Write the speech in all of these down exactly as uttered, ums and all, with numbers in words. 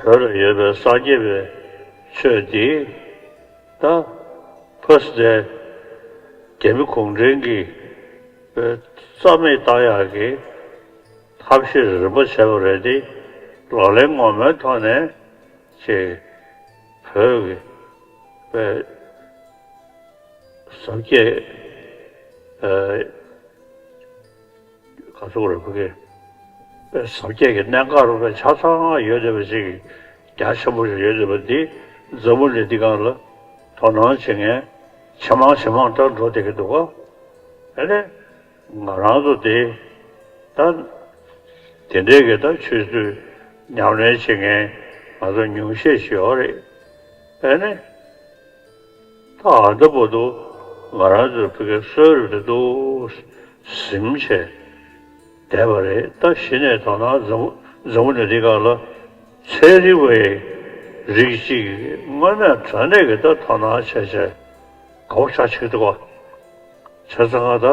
བོད་ལ་ཡོད་པའི་སངས་རྒྱས་པའི་ཆོས་འདི་ད་ཕ་སི་ཏའི་རྒྱ་མི་གུང་ཁྲན་གྱིས་རྩ་མེད་བཏང་ཡག་གི་ཐབས་ཤེས་རིམ་པ་བྱས་པ་རེད་དེ། ལག་ལེན་ངོ་མའི་ཐོག་ནས་ཅིག་བོད་ཀྱི་པའི་ཟབ་རྒྱས། ཨ། ག་ཚོད་རེད་ཕ་གི། པའི་ཟབ་རྒྱས་ཀྱི་གནད་འགག་རུ་པའི་ཆ་ཚང་ཡོད་བསྡད་པ་ཅིག་རྒྱ་ཆེན་པོ་ཞིག་ཡོད་བསྡད་པ་འདི་འཛམ་བུ་གླིང་འདི་སྒང་ལ་དོ་སྣང་བྱེད་མཁན་ཇེ་མང་ཇེ་མང་དུ་འགྲོ་བསྡད་ཀྱི་འདུག་ག་ཨ་ནི་ང་རང་ཚོ་འདི་ད་དེ་འདྲའི་གི་ད་ཆོས་ཚུལ་ཉམས་ལེན་བྱེད་མཁན་ང་ཚོ་ཉུང་ཤས་ཤིག་ཡོད་རེད། ཨ་ནི། ད་ཨ་འདྲ་པོ་འདུག་ང་རང་ཚོའི་ཕ་གི་གསོལ་རས་དེ་འདུག་ཟིན་བྱས་བསྡད་པ་རེད། ད་གཞི་ནས་དོ་སྣང་འཛམ་འཛམ་བུ་གླིང་འདི་སྒང་ལ་ཚན་རིག་པའི་རིགས་གཅིག་གིས་དངོས་གནས་དྲང་གནས་ཀྱི་ད་དོ་སྣང་བྱས་བྱས་དགའ་པོ་ཆགས་ཆེ་འདུག་ག་བྱས་ཙང་ང་ད་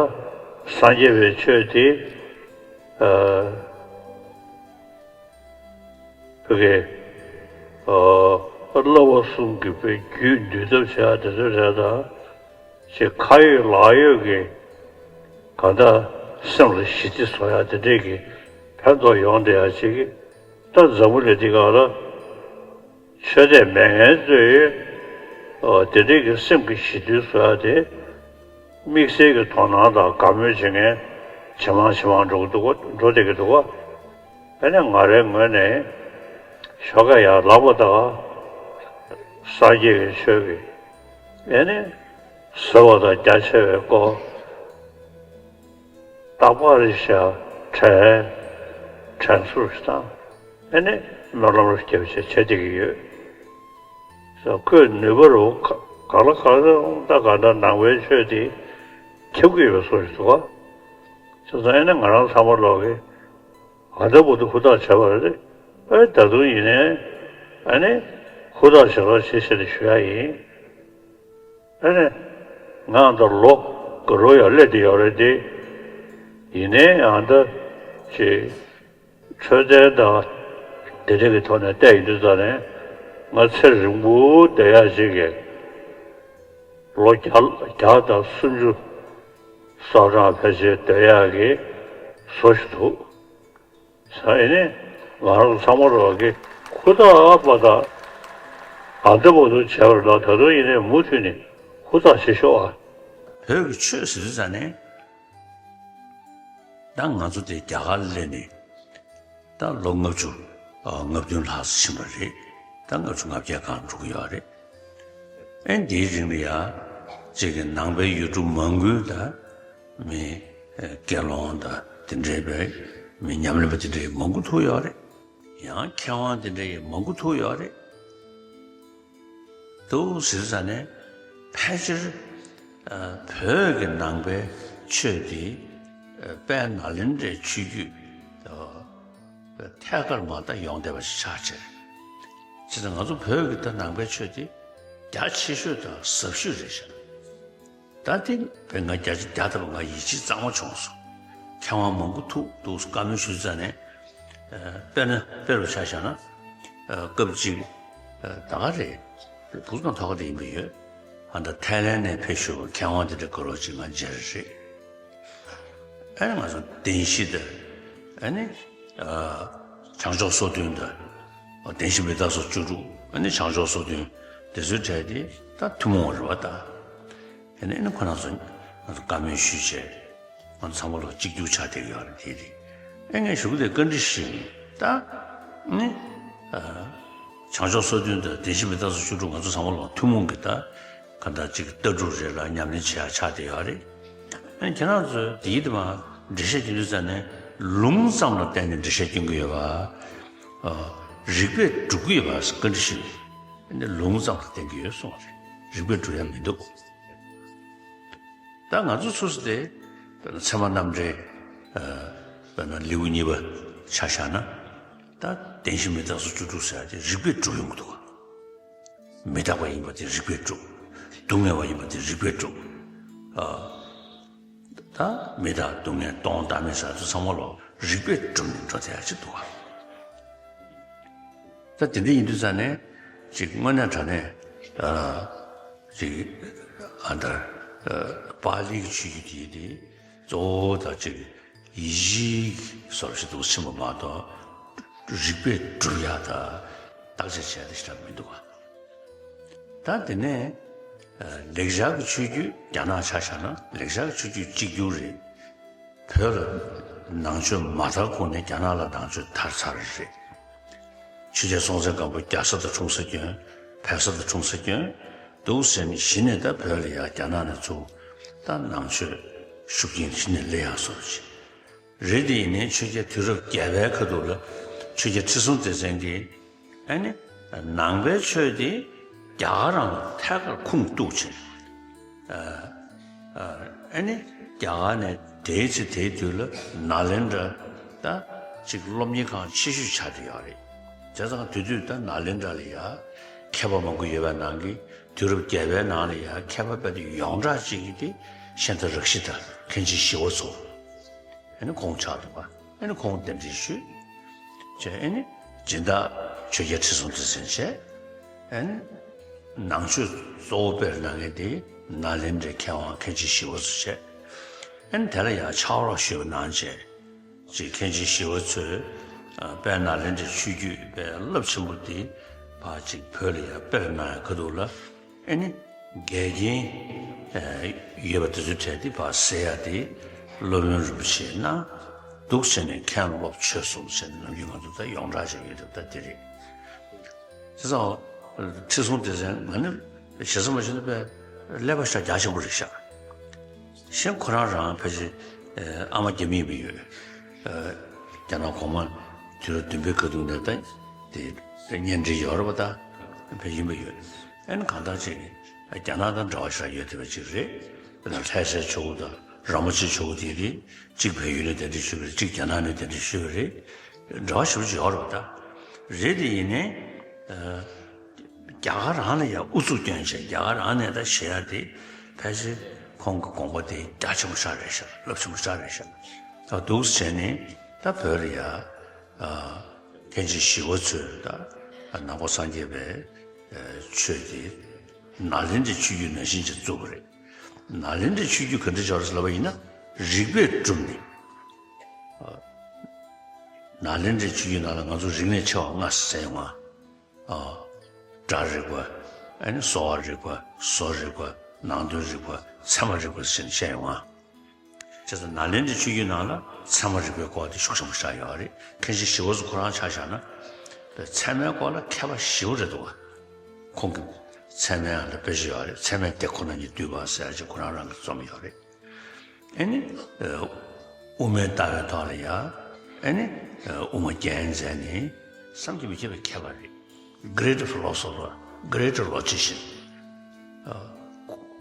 སངས་རྒྱས་པའི་ཆོས་དེ་ཨ། བོད་ཀྱི་ཨ་བསླབ་པ་གསུམ་གྱི་བོད་རྒྱུད་འདུལ་ཐབས་བྱེད་ཡ་དེ་ཚོ་རེད་ད། ཅེས་ཁ་ཡོད་ལག་ཡོད་ཀྱི་གང་ལྟར་སེམས་ལ་ཞི་བདེ་བཟོ་ཡ་དེ་འདྲས་ཀྱི་ཕན་ཐོགས་ཡོང་བསྡད་ཡ་ཅིག་གི་ད་འཛམ་བུ་གླིང་འདི་སྒང་ལ་ཆོས་དད་མེད་མཁན་ཚོས་ཨ་དེ་འདྲས་ཀྱི་སེམས་ཀྱི་ཞི་བདེ་བཟོ་ཡ་དེ་དམིགས་བསལ་གྱི་དོ་སྣང་དང་དགའ་མོས་བྱེད་མཁན་ཇེ་མང་ཇེ་མང་འགྲོ་གི་འདུག་ག་འགྲོ་བསྡད་ཀྱི་འདུག་ག་ཨ་ནི་ང་རའི་ངོས་ནས་ཞོགས་ཀ་ཡར་ལངས་པ་དང་སངས་རྒྱས་ཀྱི་ཆོས་ཀྱི་ཨ་ནི་ཟེར་བ་དང་རྒྱ་ཆེ་བའི་སྐོར་རྟག་པར་བཞག་དྲན་དྲན་གསོ་ཞིག་དང་ཨ་ནི་སྨོན་ལམ་རུ་བརྒྱབ་བྱས་བྱས་བསྡད་ཀྱི་ཡོད། ཁོས་ནུས་པ་རུ་ག་ག་ལ་ག་ལ་ད་ག་འདྲ་ནང་པའི་ཆོས་དེ་ཁྱབ་ཀྱི་ཡོད་པའི་བཟོ་ཞིག་འདུག་ག་བྱས་ཙང་ཨ་ནི་ང་རང་ཚང་མ་ལོག་གི་ཨ་ད་བུ་དུ་ཧུར་ཐག་བྱས་པ་རེད། ཨེ་ད་དུང་ཡིན་ནའི་ཨ་ནི་ཧུར་ཐག་བྱེད་རོགས་བྱེད་ཟེར་ནས་ཞུ་ཡ་ཡིན། ཨ་ནི་ང་ད་ལོ་ག་རོ་ཡ་སླེབས་བསྡད་ཡོད་རེད་དེ། ཡིན་ནའི་ཨ་ད་ཅེ་འཕྲོད་བསྟེན་དང་དེ་འདྲ་གི་ཐོག་ནས་བལྟས་ཡིན་དུས་ཙང་ནས་ང་ཚེ་རིང་པོ་བསྡད་ཡ་ཅིག་གི་ལོ་བརྒྱ་བརྒྱ་དང་སུམ་ཅུ་སོ་གྲངས་ཕལ་ཆེར་སྡོད་ཡག་གི་བཟོ་ཞིག་འདུག་ས་ཨེ་ནས་ང་རང་ཚང་མ་རོགས་ཀྱི་ཧུར་ཐག་པ་དག་ཨ་འདི་པོ་འདུག་བྱས་པ་ལ་ད་དུང་ཡིན་ནའི་མུ་མཐུད་ནས་ཧུར་ཐག་བྱེད་ཤོག་ཨ། བོད་ཀྱི་ཆོས་ཟེར་དུས་ཙང་ནས་ད་ང་ཚོ་དེ་རྒྱ་གར་སླེབས་ནས་ད་ལོ་ལྔ་བཅུ་ལྔ་བདུན་ལྷག་ཙམ་ཕྱིན་པ་རེད། ད་ལྔ་བཅུ་ང་བརྒྱད་སྒང་འགྲོ་གི་ཡོད་རེད། ཨེ་འདིའི་རིང་ལ་ཡ་གཅིག་གི་ནང་པའི་ཡུལ་གྲུ་མང་པོའི་ད་མི་དགེ་སློང་དང་དེ་འདྲའི་བའི་མི་ཉམས་ལེན་པ་དེ་འདྲའི་མང་པོ་ཐུག་ཡོད་རེད། ཡང་མཁས་དབང་དེ་འདྲའི་མང་པོ་ཐུག་ཡོད་རེད། འདུག་ཟེར་ཙང་ནས་ཕལ་ཆེར་ཨ་བོད་ཀྱི་ནང་པའི་ཆོས་དེ་ཨ་དཔལ་ནཱ་ལེནྡྲའི་ཆོས་བརྒྱུད་ཨ་ཐད་ཀར་མ་ད་ཡོང་བསྡད་པ་ཞིག་ཆགས་ཆེ་རེད། བྱས་ཙང་ང་ཚོ་བོད་ཀྱི་ད་ནང་པའི་ཆོས་དེ་རྒྱ་ཆེ་ཤོས་དང་ཟབ་ཤོས་རེད་ཤག་ད་དེ་བས་ང་རྒྱ་ཆེ་རྒྱ་ལྟ་བུ་ང་ཡིད་ཆེས་གཙང་མ་བྱུང་སོང་། མཁས་དབང་མང་པོ་ཐུག་འདུག་བཀའ་མོལ་ཞུས་ཙང་ནས། ཨ་དཔེར་ན་དཔེ་རུ་ཆ་བཞག་ན། ཨ་སྐབས་གཅིག་ཨ་ད་ག་རེད། བུ་དང་ཐོག་ཁ་དེ་ཡིན་པ་ཡོད། ཨ་ད་ཐའི་ལེན་ནས་ཕེབས་ཞུ་བ་མཁས་དབང་དེ་འདྲ་དགའ་རོགས་གཅིག་ང་མཇལ་རེད། ཨ་ནི་ང་ཚོ་བདེན་བཞི་དང་། ཨ་ནི་ཨ་བྱང་ཕྱོགས་སོ་བདུན་དང་། བདེན་བཞི་མི་རྟག་སོགས་བཅུ་དྲུག་ཨ་ནི་བྱང་ཕྱོགས་སོ་བདུན་དེ་ཚོའི་གྲས་དེ་ད་ཐུན་མོང་བ་རེད་བ་ད། ཨ་ནི་ཨ་ནི་ཁོ་རང་ཚོ་ང་ཚོ་བཀའ་མོལ་ཞུས་བྱས། ང་ཚོ་ཚང་མ་ལོ་གཅིག་གྱུར་ཆགས་བསྡད་ཡོད་རེད་དེ་རེད། ཨེ་ངས་ཞུ་གི་དེ་བཀའ་འདྲི་ཞིག་ད། ནི། ཨ། བྱང་ཕྱོགས་སོ་བདུན་དང་བདེན་བཞི་མི་རྟག་སོགས་བཅུ་དྲུག་ང་ཚོ་ཚང་མ་ལོ་ཐུན་མོང་གི་ད། ག་འདྲ་ཅིག་ལྟ་གྲུབ་རེད་ལ་ཉམས་ལེན་བྱེད་ཡག་ཆགས་བསྡད་ཡོད་རེད། ཨེ་ཁྱེད་རང་ཚོས་དེའི་དེ་མ་འགྲེལ་བཤད་སྐྱོན་དུས་ཙམ་ནས་ལུང་ཙམ་ལ་བརྟེན་ནས་འགྲེལ་བཤད་སྐྱོན་གི་ཡོད་པ། ཨ། རིགས་པས་སྒྲུབ་གི་ཡོད་པ་བཀའ་འདྲི་ཞིག་ནི་ལུང་ཙམ་ལ་བརྟེན་གི་ཡོད་གསུངས་པ་རེད། རིགས་པས་སྒྲུབ་ཡ་མི་འདུག་ད་ང་ཚོ་སོ་སོ་དེ་དཔེར་ན་ཚད་མ་རྣམ་འགྲེལ། ཨ། དཔེར་ན་ལེའུ་གཉིས་པ་ཆ་བཞག་ན། ད་བདེན་བཞི་མི་རྟག་སོགས་བཅུ་དྲུག་ཟེར་ཡ་དེ་རིགས་པས་སྒྲུབ་ཡོང་གི་འདུག་མི་རྟག་པ་ཡིན་པ་དེ་རིགས་པས་སྒྲུབ། སྡུག་བསྔལ་བ་ཡིན་པ་དེ་རིགས་པས་སྒྲུབ། ཨ། ད་མི་རྟག་སྡུག་བསྔལ་སྟོང་བདག་མེད་ཟེར་ཡ་དེ་ཚང་མ་ལོ་རིགས་པས་སྒྲུབ་ནས་འགྲོ་བསྡད་ཡ་ཅིག་འདུག་ག་ད་དེ་འདྲ་ཡིན་དུས་ཙང་ནས་ཅིག་དངོས་གནས་དྲང་གནས་ཨ་ཅིག་ཨ་ད་ཨ་པཱ་ལིའི་ཆོས་བརྒྱུད་དེ་དེ་གཙོ་བོ་ད་ཅིག་ཡིད་བཞིན་སོགས་ཞིག་ཏུ་ཕྱིན་པ་མ་གཏོགས་རིག་པས་སྒྲུབ་ཡ་ད་བརྟག་དཔྱད་བྱས་ཏེ་ཞེ་དྲག་མི་འདུག་ག་ད་དེ་ནས་ལེགས་སྦྱར་གྱི་ཆོས་བརྒྱུད་རྒྱ་ནག་ཆ་བཞག་ན་ལེགས་སྦྱར་གྱི་ཆོས་བརྒྱུད་གཅིག་གྱུར་རེད། བོད་ལ་ནང་ཆོས་མ་དར་གོང་ནས་རྒྱ་ནག་ལ་ནང་ཆོས་དར་ཚར་རེད། ཆོས་རྒྱལ་སྲོང་བཙན་སྒམ་པོ་རྒྱ་བཟའ་དང་འཁྲུངས་ས་སྐྱོན། བལ་བཟའ་དང་འཁྲུངས་ས་སྐྱོན། འདུག་ཟེར་ནས་གཞི་ནས་ད་བོད་ལ་ཡ་རྒྱ་ནག་ནས་ཚུར་ད་ནང་ཆོས་ཤུགས་རྐྱེན་གཞི་ནས་སླེབས་ཡག་བཟོ་འདྲ་ཅིག་རེད། དེ་ཡིན་ནའི་ཆོས་རྒྱལ་དུས་རབས་བརྒྱད་པའི་ཁ་ཐུག་ལ་ཆོས་རྒྱལ་ཁྲི་སྲོང་ལྡེ་བཙན་གྱིས་ཨ་ནི་ནང་པའི་ཆོས་དེ་རྒྱ་གར་རང་ལ་ཐད་ཀར་ཁུངས་གཏུགས་བྱས། ཨ་ནི་རྒྱ་གར་ནས་དེའི་ཚེ་དེའི་དུས་ལ་ནཱ་ལེནྡྲ་ད་ཅིག་སློབ་གཉེར་ཁང་ཆེ་ཤོས་ཆགས་བསྡད་ཡོད་རེད། བྱས་ཙང་དེ་དུས་ད་ནཱ་ལེནྡྲ་ལ་ཡ་མཁས་པ་མང་པོ་ཡོད་པའི་ནང་གི་དུས་རབས་བརྒྱད་པའི་ནང་ལ་ཡ་མཁས་པ་དཔེ་དེ་ཡོངས་གྲགས་ཅིག་གི་དེ་ཤཱནྟ་རཀྵི་ཏ་མཁན་ཆེན་ཞི་བ་འཚོ། ཨ་ནི་ཁོང་ཆགས་འདུག་པ། ཨ་ནི་ཁོང་གདན་འདྲེན་ཞུས། བྱས་ཨ་ནི་སྦྱིན་བདག་ཆོས་རྒྱལ་ཁྲི་སྲོང་ལྡེ་བཙན་བྱས། ཨ་ནི་ནང་ཆོས་གཙོ་བོ་སྤེལ་གནང་མཁན་དེ་ནཱ་ལེནྡྲའི་མཁས་དབང་མཁན་ཆེན་ཞི་བ་འཚོ་བྱས། ཨ་ནི་དེ་ལ་ཡང་ཕྱག་རོགས་ཞུས་པ་གནང་བྱས། ཅིག་མཁན་ཆེན་ཞི་བ་འཚོས་དཔལ་ནཱ་ལེནྡྲའི་ཆོས་བརྒྱུད་དཔེ་རླབས་ཆེན་པོ་དེ་ཕར་ཅིག་བོད་ལ་ཡང་སྤེལ་གནང་ཡ་ཁ་ཐུག་ལ། ཨ་ནི་འགལ་རྐྱེན་ཡོད་པ་དེ་ཚོའི་གྲས་དེ་ཕར་སེལ་ཡ་དེ་སློབ་དཔོན་རིན་པོ་ཆེ་གནང་འདུག་བྱས་ནས་མཁན་སློབ་ཆོས་གསུམ་བྱས་ནས་ནམ་རྒྱུན་ང་ཚོ་ད་ཡོངས་གྲགས་ཅིག་ཡོད་དེ་ད་དེ་རེད། བྱས་ཙང་ཁྲི་སྲོང་ལྡེ་བཙན་ང་ནི་ཞེ་ས་མ་ཞུ་ན་དཔེ་ཀླད་པ་ཤ་རྒྱ་ཆེན་པོ་རེད་ཤག་གཞན་ཁོ་རང་རང་ཕལ་ཆེར་ཨ་མ་རྒྱ་མི་ཡིན་པ་ཡོད། རྒྱ་ནག་གོང་མ་དུས་རབས་བདུན་པའི་སྐབས་དུས་ནས་ད་དེ་གཉེན་འབྲེལ་ཡོད་རེད་པ། ད་ཕལ་ཡིན་པ་ཡོད། ཨ་ནི་གང་ལྟར་ཅིག་རྒྱ་ནག་དང་འབྲེལ་བ་ཞེ་དྲག་ཡོད་བསྡད་པ་ཅིག་རེད། དཔེར་ན་ལྷ་སའི་ཇོ་བོ་དང་རིན་པོ་ཆེ་ཇོ་བོ་དེ་རེད། གཅིག་བལ་ཡུལ་ནས་གདན་འདྲེན་ཞུས་པ་རེད། གཅིག་རྒྱ་ནག་ནས་གདན་འདྲེན་ཞུས་པ་རེད། འབྲེལ་བ་ཞེ་པོ་ཅིག་ཡོད་རེད་པ། ད་རེད་དེ་ཡིན་ནའི། རྒྱ་གར་རང་ལ་ཡང་ཨུ་ཚུགས་བསྐྱོན་བྱས་རྒྱ་གར་རང་ནས་ད་བཤད་ཡ་དེ་ཕལ་ཆེར་ཁོང་གི་དགོངས་པ་དེ་རྒྱ་ཆེན་པོ་ཤ་རེད་ཤག་རླབས་ཆེན་པོ་ཤ་རེད་ཤག་ད་འདུག་སེ་བྱས་ནས་ད་བོད་ལ་ཡ་མཁན་ཆེན་ཞི་བ་འཚོས་ད་ནང་པ་སངས་རྒྱས་པའི་ཆོས་དེ་ནཱ་ལེནྡྲའི་ཆོས་བརྒྱུད་ནང་བཞིན་ཅིག་བཙུགས་པ་རེད། ནཱ་ལེནྡྲའི་ཆོས་བརྒྱུད་ག་འདྲ་ཅིག་ཡོད་རེད་ལབ་པ་ཡིན་ན་རིགས་པས་བསྒྲུབས་ནས། ནཱ་ལེནྡྲའི་ཆོས་བརྒྱུད་ནང་ལ་ང་ཚོ་རིག་གནས་ཆེ་བ་ལྔ་ཟེར་ཡོང་ང་། ཨ། སྒྲ་རིག་པ། ཨ་ནི་གསོ་བ་རིག་པ། བཟོ་རིག་པ། ནང་དོན་རིག་པ། ཚད་མ་རིག་པ་ཟེར་ནས་བཤད་ཡོང་ང་། བྱས་ཙང་ནཱ་ལེནྡྲའི་ཆོས་བརྒྱུད་ནང་ལ་ཚད་མ་རིག་པའི་སྐོར་དེ་ཤུགས་ཆེན་པོ་ཆགས་ཡོད་རེད། མཁན་ཆེན་ཞི་བ་འཚོ་ཁོ་རང་ཆ་བཞག་ན། ཚད་མའི་སྐོར་ལ་མཁས་པ་ཞེ་པོ་རེད་འདུག་ག་ཁོང་གི་ཚད་མའི་ནང་ལ་དཔེ་ཆ་ཡོད་རེད། ཚད་མའི་སྡེ་ཁོ་ན་ཉིད་བསྡུས་པ་ཟེར་ཡ་ཅིག་ཁོ་རང་རང་གིས་རྩོམ་ཡོད་རེད། ཨ་ནི། དབུ་མའི་ལྟ་བའི་ཐོག་ལ་ཡ། ཨ་ནི། དབུ་མ་རྒྱན་མཛད་ནས་བསམ་གྱིས་མི་ཁྱབ་པའི་མཁས་པ་རེད། Great philosopher, great logician.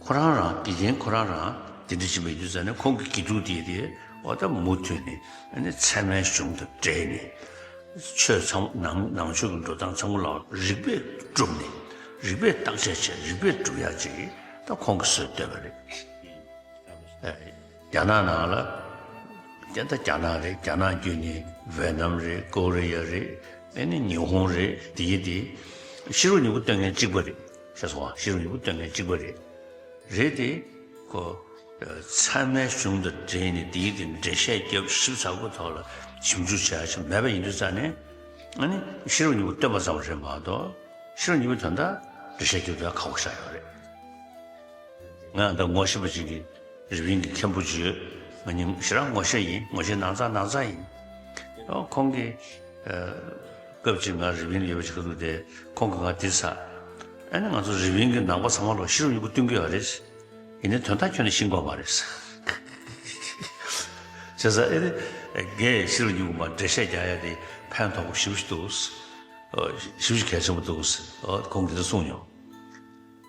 ཁོ་རང་རང་དགེ་རྒན་ཁོ་རང་རང་དེ་འདྲ་ཞིག་མེད་དུས་ཙང་ནས་ཁོང་གི་དགེ་ཕྲུག་དེ་དེ་འོ་ད་མུ་མཐུད་ནས་ཨ་ནི་ཚད་མའི་གཞུང་དང་འབྲེལ་ནས་ཆོས་ཚང་ནང་ནང་ཆོས་ཀྱི་འགྲོ་སྟངས་ཚང་མ་ལ་རིགས་པས་བསྒྲུབས་ནས་རིགས་པས་བརྟག་དཔྱད་བྱས་རིགས་པས་སྒྲུབ་ཡག་ཅིག་ད་ཁོང་གིས་བཟོས་བསྡད་པ་རེད། རྒྱ་ནག་ནང་ལ། རྒྱ་ད་རྒྱ་ནག་རེད། རྒྱ་ནག་བརྒྱུད་ནས་ཝེ་ནམ་རེད། ཀོ་རི་ཡ་རེད། ཨེ་ནི་ཉི་ཧོང་རེད། དེ་ཡི་དེ། ཤེས་རབ་སྙིང་པོ་སྟོན་མཁན་གཅིག་པ་རེད། ཤེས་སོང་ཨ། ཤེས་རབ་སྙིང་པོ་སྟོན་མཁན་གཅིག་པ་རེད། རེད་དེ། ཁོ། ཚད་མའི་གཞུང་དང་འབྲེལ་ནས་དེ་ཡི་དེ་འགྲེལ་བཤད་རྒྱབ་ཞིབ་ཚགས་པོའི་ཐོག་ལ་ཞིབ་འཇུག་བྱ་ཡ་ཞིག་མེད་པ་ཡིན་དུས་ཙང་ནས། ཨ་ནི་ཤེས་རབ་སྙིང་པོ་སྟོན་པ་ཙམ་རེད་མ་གཏོགས། ཤེས་རབ་སྙིང་པོའི་དོན་དག་འགྲེལ་བཤད་རྒྱབ་ཡ་ཁག་པོ་ཆགས་ཡོད་རེད། ང་ད་ངོ་ཤེས་པ་ཅིག་གིས་རི་པིན་གྱི་མཁན་པོ་ཅིག་ཡོད། ང་གཉིས་ཞེ་དྲག་ངོ་ཤེས་ཡིན། ངོ་ཤེས་ནང་ཚགས་ནང་ཚགས་ཡིན། ཨོ་ཁོང་གིས་ཨ་སྐབས་ཅིག་ང་རི་པིན་ཡོད་པ་ཅིག་ག་འདུག་སྟེ་ཁོང་གིས་ང་དེ་ཟེར། ཨ་ནི་ང་ཚོ་རི་པིན་གྱི་ནང་པ་ཚང་མ་ལ་ཤེས་རབ་སྙིང་པོ་སྟོན་གྱི་ཡོད་རེད། ཡིན་ནའི་དོན་དག་ཁྱོན་ནས་ཤེས་ཀྱི་ཡོད་མ་རེད། བྱས་ཙང་ཨེ་རེད། ངས་ཤེས་རབ་སྙིང་པོ་མར་འགྲེལ་བཤད་རྒྱག་ཡ་དེ་ཕན་ཐོགས་པོ་ཞེ་པོ་ཅིག་འདུག་ཨོ་ཞེ་པོ་ཅིག་གལ་ཆེན་པོ་འདུག་ཨོ་ཁོང་གིས་དེ་གསུངས་མྱོང་།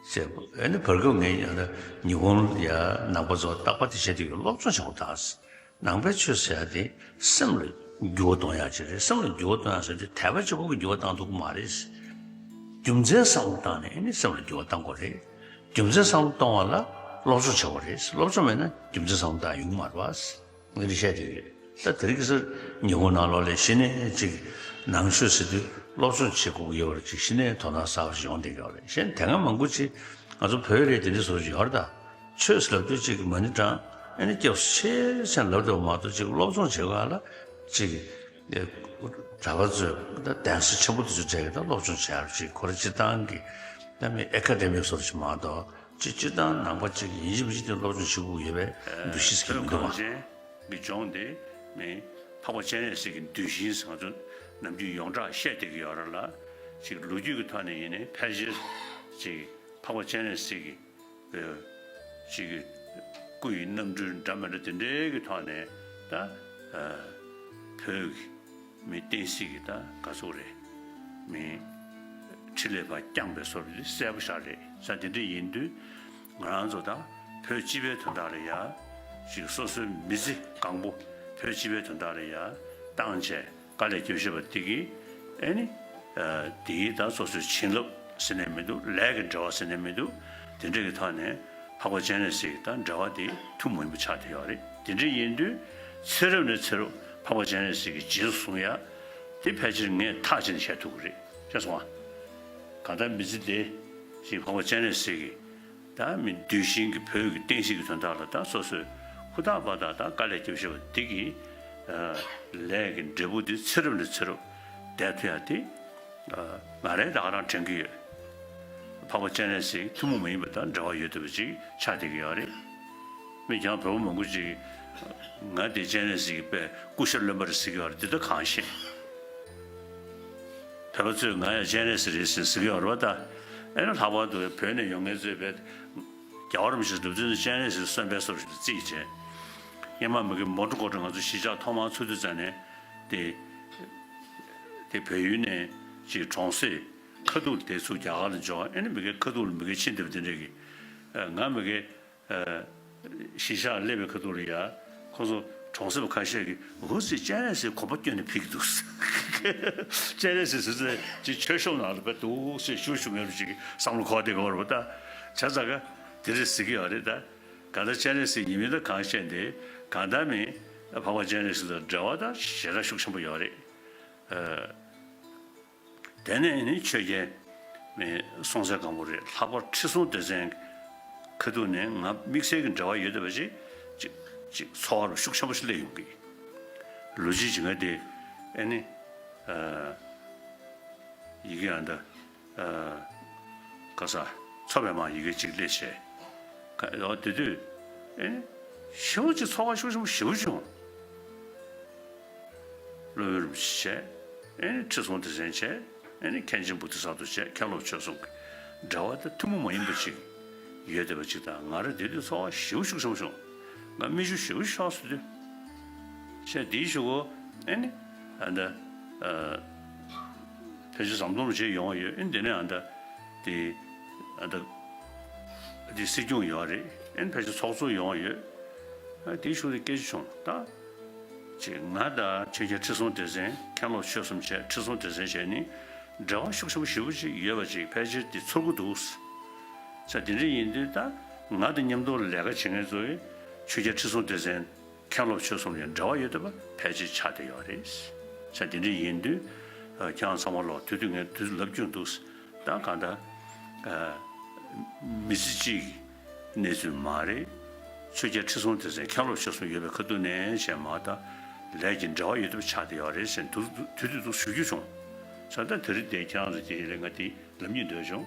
ཅེས། ཨ་ནི་བར་སྐབས་ངས་ཡང་ན་ཉི་ཧོང་ཡ་ནང་པ་ཚོ་རྟག་པར་དེ་བྱེད་དུས་སློབ་སྦྱོང་བྱེད་དགོས་ད། ནང་པའི་ཆོས་ཟེར་ཡ་དེ་སེམས་ལ་འགྱུར་བ་གཏོང་ཡ་ཅིག་རེད། སེམས་ལ་འགྱུར་བ་གཏོང་ཡ་ཟེར་དུས་དད་པ་གཅིག་པོ་གིས་འགྱུར་བ་བཏང་ཐུབ་ཀྱི་མ་རེད། རྒྱུ་མཚན་བསམ་བློ་བཏང་ནས་ཨ་ནི་སེམས་ལ་འགྱུར་བ་བཏང་དགོས་རེད། རྒྱུ་མཚན་བསམ་བློ་གཏོང་བ་ལ་སློབ་སྦྱོང་བྱེད་དགོས་རེད། སློབ་སྦྱོང་མེད་ན་རྒྱུ་མཚན་བསམ་བློ་བཏང་ཡོང་གི་མ་རེད་པ། ངས་འདི་བཤད་དེ་ཡོད། ད་དེ་རིང་ཁ་སང་ཉི་ཧོང་ནང་ལོགས་ལ་གཞི་ནས་ཅིག་ནང་ཆོས་ཟེར་དུས་ སློབ་སྦྱོང་བྱེད་དགོས་ཀྱི་ཡོད་པ་ཅིག་གཞི་ནས་དོ་སྣང་གསར་པ་ཞིག་ཡོང་བསྡད་ཀྱི་ཡོད་རེད། གཞན་དེ་སྔ་མང་པོ་ཅིག་ང་ཚོ་བོད་རིགས་དེ་འདྲ་བཟོ་ཞིག་ཡོད་རེད་ད། ཆོས་ཟེར་ལབ་དུས་ཅིག་མ་ཎི་བགྲང་། ཨ་ནི་སྐྱབས་སུ་མཆི་ཟེར་ལབ་འདུག་མ་གཏོགས་ཅིག་སློབ་སྦྱོང་བྱེད་སྒང་ལ་ཅིག་གྲྭ་པ་ཚོས་ད་གདན་ས་ཆེན་པོ་དེ་ཚོ་གྲས་ཀྱི་ད་སློབ་སྦྱོང་བྱེད་ཡག་ཅིག་ཁོ་རང་སྤྱིར་བཏང་གི་ད་མི་ཨེ་ཀ་ཌེ་མིག་བཟོ་འདྲ་ཅིག་མ་གཏོགས་ཅིག་སྤྱིར་བཏང་ནང་པ་ཅིག་ཡིན་གཅིག་མིན་གཅིག་དེ་སློབ་སྦྱོང་བྱེད་དགོས་ཡོད་པའི་འདུ་ཤེས་ཟེར་གྱི་མི་འདུག་བ། གི་ལྗོངས་དེ་མི་འཕགས་པ་སྤྱན་རས་གཟིགས་ཀྱི་གདུལ་ཞིང་ཟེར་ང་ཚོ་ནམ་རྒྱུན་ཡོངས་གྲགས་བཤད་བསྡད་ཀྱི་ཡོད་རེད་ལ། ཅིག་ལོ་རྒྱུས་ཀྱི་ཐོག་ནས་ཡིན་ནའི་ཕལ་ཆེར་ཅིག་འཕགས་པ་སྤྱན་རས་གཟིགས་ཀྱི་ཅིག་སྐུ་ཡི་རྣམ་འཕྲུལ་འདྲ་མི་འདྲ་དེ་འདྲའི་གི་ཐོག་ནས་ད་བོད་ཀྱི་མི་བསྟན་སྲིད་ཀྱི་ད་ག་ཚོད་རེད། མི་འཕྲིན་ལས་པ་བསྐྱངས་པའི་བཟོ་འདྲ་གསལ་པོ་ཞིག་རེད། ས་དེ་འདྲ་ཡིན་དུས་ང་རང་ཚོ་ད་བོད་སྤྱི་པའི་དོན་དག་ལ་ཡ་ཅིག་སོ་སོའི་མི་ཚེ་གང་པོ་བོད་སྤྱི་པའི་དོན་དག་ལ་ཡ་བཏང་བྱས་དཀའ་ལས་རྒྱབ་བཞག་པ་དེ་གིས་ཨེ་ནི་དེའི་ད་སོ་སོའི་བྱིན་རླབས་ཟེར་ནས་མི་འདུག་ལས་ཀྱི་འབྲེལ་བ་ཟེར་ནས་མི་འདུག་དེ་འདྲ་གི་ཐོག་ནས་འཕགས་པ་སྤྱན་རས་གཟིགས་དང་འབྲེལ་བ་དེ་ཐུན་མོང་མ་ཡིན་པ་ཆགས་བསྡད་ཡོད་རེད། དེ་འདྲ་ཡིན་དུས་ཚེ་རབས་ནས་ཚེ་རབས་འཕགས་པ་སྤྱན་རས་གཟིགས་ཀྱི་རྗེས་སུ་བཟུང་ཡ་དེ་ཕལ་ཆེར་ངས་ཐག་བཅད་ནས་བཤད་ཐུབ་ཀྱི་རེད། ཤེས་སོང་ང་། གང་ལྟར་མི་ཚེ་འདི་ཅིག་འཕགས་པ་སྤྱན་རས་གཟིགས་ཀྱི་ད་མི་གདུལ་ཞིང་གི་བོད་ཀྱི་བསྟན་སྲིད་ཀྱི་དོན་དག་ལ་ད་སོ་སོས་ཧུར་ཐག་པ་དང་ད་དཀའ་ལས་རྒྱབ་བཞག་པ་འདི་གི་ལས་ཀྱི་འབྲས་བུ་འདི་ཚེ་རབས་ནས་ཚེ་རབས་བསྡད་ཐུབ་ཡ་དེ་ང་རང་ད་ག་རང་དྲན་གྱི་ཡོད། འཕགས་པ་སྤྱན་རས་གཟིགས་ཐུན་མོང་མ་ཡིན་པ་དང་འབྲེལ་བ་ཡོད་བསྡད་པ་ཅིག་ཆགས་བསྡད་ཀྱི་ཡོད་རེད། མི་ཀྱང་བོད་པ་མང་པོ་ཅིག་ང་དེ་སྤྱན་རས་གཟིགས་ཀྱི་དཔེ་སྐུ་ཤ་རློན་པ་རེད་ཟེར་གྱི་ཡོད་རེད། འདི་ད་གང་ཤེས། བོད་པ་ཚོས་ང་ཡང་སྤྱན་རས་གཟིགས་རེད་ཟེར་ཟེར་གྱི་ཡོད་རེད་བ་ད། ཨེ་ན་ལྷག་པར་དུ་བོད་ནས་ཡོང་མཁན་ཚོས་བས་རྒྱལ་བ་རིན་པོ་ཆེ་ལུས་རྩལ་ནས་སྤྱན་རས་གཟིགས་གསོན་པའི་སོར་ཞིག་ཏུ་བརྩིས་བྱས། སྔོན་མ་མི་གི་མོན་གྷོ་ཀོ་ཀྲི་ང་ཚོ་གཞིས་ཆགས་ཐོག་མར་ཚུགས་དུས་ཙམ་ནས་དེ་དེ་བལ་ཡུལ་ནས་ཅིག་གྲོང་གསེབ་ཁ་ཐུག་དེ་ཚུར་རྒྱ་གར་ལ་འབྱོར། ཨེ་ནི་མི་གི་ཁ་ཐུག་ལ་མི་གི་ཕྱིན་བསྡད་པ་དེ་འདྲས་ཀྱི་ང་མི་གི་གཞིས་ཆགས་སླེབས་པའི་ཁ་ཐུག་ལ་ཡ། ཁོ་ཚོ་གྲོང་གསེབ་ཁ་ཤས་ཀྱིས་འུ་ཟེར་སྤྱན་རས་གཟིགས་གོམ་པ་བསྐྱོན་ནས་ཕེབས་ཀྱི་འདུག་སྤྱན་རས་གཟིགས་ཟེར་ཚེ་ཅིག་མཆོད་བཤམས་ནང་ལ་བས་འདུག་སེ་བཞུགས་བཞུགས་མེད་པ་ཅིག་བསམ་བློ་འཁོར་བསྡད་ཀྱི་ཡོད་རེད་པ་ད། བྱས་ཙང་ཀ་དེ་རེད་ཟེར་གྱི་ཡོད་རེད་ད། གང་ལྟར་སྤྱན་རས་གཟིགས་ཉི་མའི་ད་གང་བཤད་འདི་གང་ལྟར་མིན་འཕགས་པ་སྤྱན་རས་གཟིགས་དང་འབྲེལ་བ་ད་ཞེ་དྲག་ཤུགས་ཆེན་པོ་ཡོད་རེད། དེ་ནས་ནི་ཆོས་རྒྱལ་མའི་སྲོང་བཙན་སྒམ་པོ་རེད། ལྷག་པར་ཁྲི་སྲོང་ལྡེ་བཙན་ཁ་ཐུག་ནས་ང་དམིགས་བསལ་གྱི་འབྲེལ་བ་ཡོད་བསྡད་པ་ཅིག་ཅིག་ཅིག་ཚོར་བ་ཤུགས་ཆེན་པོ་ཞིག་སླེབས་ཡོང་གི། ལོ་རྒྱུས་ཀྱི་ང་དེ་ཨེ་ནི་ཡི་གེ་ཨ་འདི་ག་ས་མཚོ་པདྨ་ཡི་གེ་ཅིག་སླེབས་བྱས། ཨོ་དེ་དུས་ཨེ་ནི་ཞེ་པོ་ཅིག་ཚོར་བ་ཤུགས་ཆེན་པོ་ཞེ་པོ་བྱུང་། སློབ་དཔོན་རིན་པོ་ཆེ་བྱས། ཨེ་ནི་ཁྲི་སྲོང་ལྡེ་བཙན་བྱས། ཨེ་ནི་མཁན་ཆེན་བོ་དྷི་ས་ཏྭ་བྱས། མཁན་སློབ་ཆོས་གསུམ་གྱི་འབྲེལ་བ་དེ་ཐུན་མོང་མ་ཡིན་པ་ཅིག་ཡོད་བསྡད་པ་ཅིག་དང་། ང་རང་དེ་དུས་ཚོར་བ་ཞེ་པོ་ཤུགས་ཆེན་པོ་བྱུང་། ང་མིག་ཆུ་ཞེ་པོ་ཤོར་སོང་དུས། བྱས་དེའི་གཞུག་གུ་ཨེ་ནི་ཨ་ད་ཨ་ཕལ་ཆེར་ཟམ་གདོང་རིན་པོ་ཆེ་ཡོང་བ་ཡོད། ཨེ་ནི་དེ་ནས་ཨ་ད་དེ་ཨ་ད་དེ་སྲིད་སྐྱོང་ཡོད་རེད། ཨེ་ནི་ཕལ་ཆེར་ཚོགས་གཙོ་ཡོང་བ་ཡོད། ཨ་དེའི་གཞུག་དེ་སྐད་ཆ་བྱུང་ད། ཅིག་ང་དང་ཆོས་རྒྱལ་ཁྲི་སྲོང་ལྡེ་བཙན། མཁན་སློབ་ཆོས་གསུམ་བྱས། ཁྲི་སྲོང་ལྡེ་བཙན་བྱས་ནི་འབྲེལ་བ་ཤུགས་ཆེན་པོ་ཞེ་པོ་ཅིག་ཡོད་པ་ཅིག་ཕལ་ཆེར་དེ་ཚོར་གྱི་འདུག་ས་དེ་འདྲ་ཡིན་དུས་ད་ང་དང་མཉམ་དུ་ལས་ཀ་བྱེད་མཁན་ཚོས་ཆོས་རྒྱལ་ཁྲི་སྲོང་ལྡེ་བཙན། མཁན་སློབ་ཆོས་གསུམ་ལ་འབྲེལ་བ་ཡོད་བསྡད་པ་ཕལ་ཆེར་ཆགས་བསྡད་ཡོད་རེད། ས་དེ་འདྲ་ཡིན་དུས་ཁྱེད་རང་ཚང་མ་ལོག་དུས་དུས་ངས་དུས་ལབ་རྒྱུ་འདུག་ད་གང་ལྟར་མི་ཚེ་གཅིག་གི་གནས་ཚུལ་མ་རེད། ཆོས་རྒྱལ་ཁྲི་སྲོང་ལྡེ་བཙན། མཁན་སློབ་ཆོས་གསུམ་ཡོད་པའི་ཁ་ཐུག་ནས་བྱས་མ་ད་ལས་ཀྱི་འབྲེལ་བ་ཡོད་བསྡད་པ་ཆགས་བསྡད་ཡོད་རེད་ཟེར་དུས་དུས་དུས་དུས་ཞུ་རྒྱུ་བྱུང་། ས་ད་དེ་རིང་དེ་ཁྱེད་རང་ཚོ་དེ་ལས་ང་དེ་ལབ་སྙིང་འདོད་བྱུང་།